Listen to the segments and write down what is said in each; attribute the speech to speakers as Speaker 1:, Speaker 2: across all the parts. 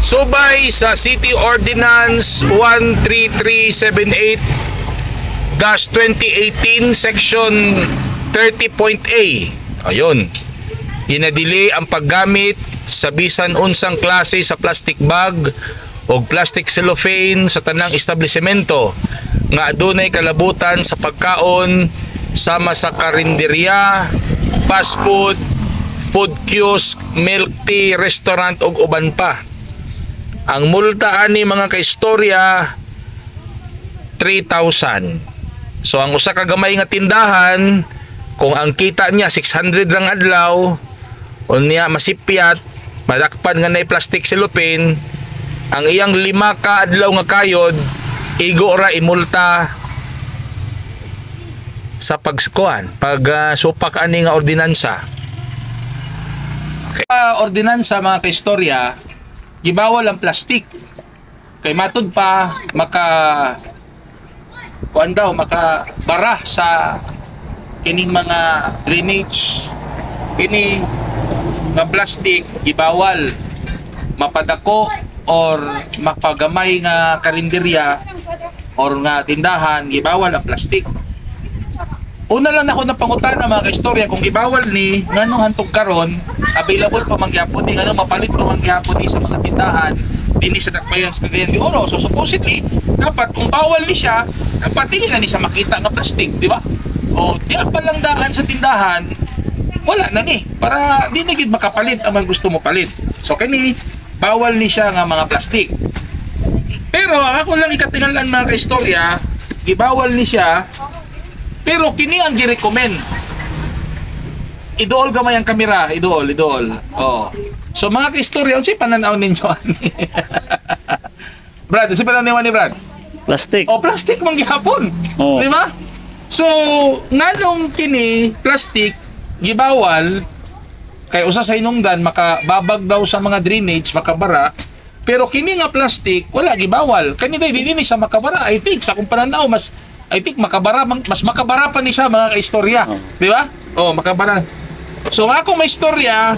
Speaker 1: Subay sa City Ordinance 13378-2018, Section 30.A. Ayun. Ginadili ang paggamit sa bisan unsang klase sa plastic bag o plastic cellophane sa tanang establishmento nga adunay kalabutan sa pagkaon sama sa karinderya, fast food, food kiosk, milk tea, restaurant ug uban pa. Ang multa ani, mga kaistorya, 3,000. So ang usa ka gamay nga tindahan, kung ang kita niya 600 lang adlaw, unya masipyat, madakpan nga nay plastic cellophane, ang iyang 5 ka adlaw nga kayod, igo ra imulta sa pagkuan, pag supak ani nga ordinansa. Okay. Ordinansa, mga kaistorya, gibawal ang plastic. Kay matud pa maka kuan daw, makabara sa kining mga drainage. Kini nga plastic gibawal mapadako or mapagamay nga karinderya or nga tindahan, gibawal ang plastic. Una lang nako na pangutana, mga kaistorya, kung gibawal ni, nganong hantog karon available pa man gyapon ni, nganong mapalit pa man gyapon ni sa mga tindahan dinhi sa Dakbayan sa Cagayan de Oro? So supposedly dapat kung bawal ni siya, dapat dili na ni siya makita nga plastic, di ba? O di pa lang daan sa tindahan, wala na ni para di na gid makapalit ang mga gusto mo palit. So kini bawal ni siya nga mga plastic. Pero ako lang ikatingalan, mga kaistorya, gibawal ni siya, pero kini ang gi-recommend. Iduol gamay ang kamera, iduol, iduol. Oh. So mga kaistorya, unsay pananaw ninyo ani? Brad, unsay pananaw ni Brad?
Speaker 2: Plastic.
Speaker 1: O plastic man gihapon.
Speaker 2: Oo.
Speaker 1: Di ba? So, nganong kini plastic gibawal kay usa sa hinungdan makababag daw sa mga drainage, makabara, pero kini nga plastic wala gibawal. Kani day di ni siya makabara. I think sa akong pananaw, mas I think makabara mas makabara pa ni siya, mga kaistorya.
Speaker 2: Oo.
Speaker 1: Di ba? Oh, makabara. So ang akong may istorya,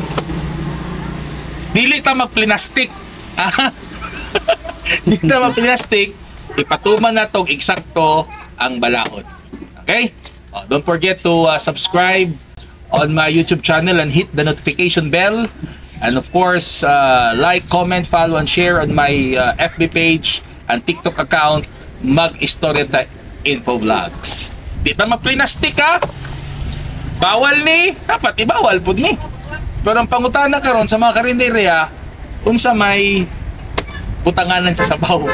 Speaker 1: dili ta magplastic. Dili ta magplastic, ipatuman na tog eksakto ang balaod. Okay? Oh, don't forget to subscribe on my YouTube channel and hit the notification bell. And of course, like, comment, follow, and share on my FB page and TikTok account, Mag-Istorya Ta Info Vlogs. Di ta maplinastik ha? Bawal ni, dapat ibawal pud ni. Pero ang pangutana karon sa mga karinderya, unsa may butanganan sa sabaw?